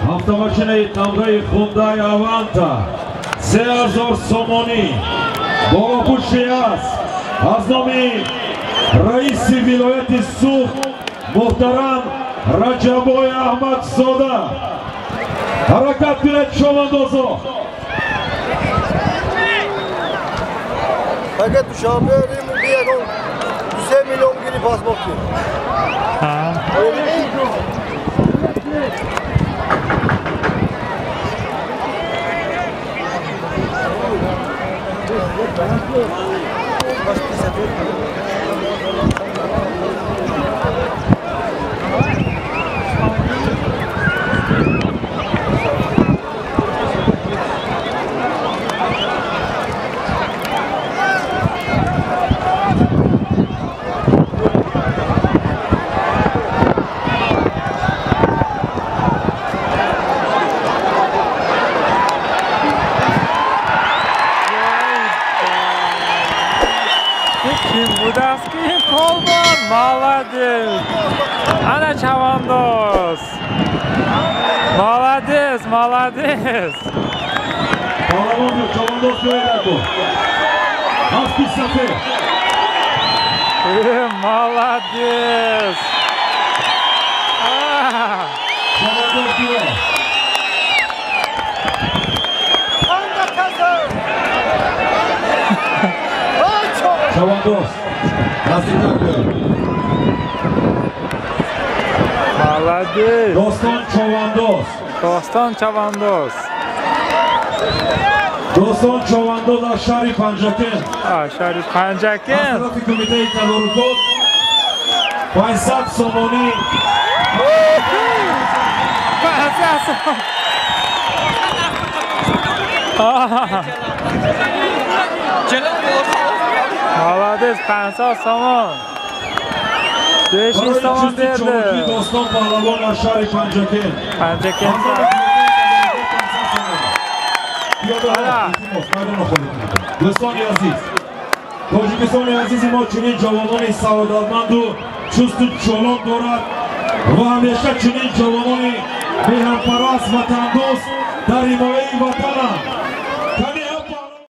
Автомашинаи тамғаи Хундай Аванта 3000 сомонӣ болопӯши аст аз номи раиси вилояти Суғд муҳтарам Раҷаббой Аҳмадзода. Ҳаракат кунед, човандозо. Агар Душанбе рим ягон 2 миллион гири пасмоки. Молодец! Ана чавандоз! Молодец, молодец! Чавандоз Молодец! Чавандоз! Молодец! Достон Чавандоз! Достон Чавандоз! Достон Чавандоз аз шаҳри Панҷакент! Аз шаҳри Панҷакент! Аз тарафи кумитаи тадорукот 500 сомонӣ! 500 сомонӣ! Молодец, 500 сомон! 500 сомон берди. Достон паҳлавон аз шаҳри Панҷакент. Панҷакент. Дӯстони азиз, Тоҷикистони азизи мо чунин ҷавонони саодатманду чусту чолок дорад ва ҳамеша чунин ҷавонони меҳанпараст, ватандӯст дар ҳимояи ватананд.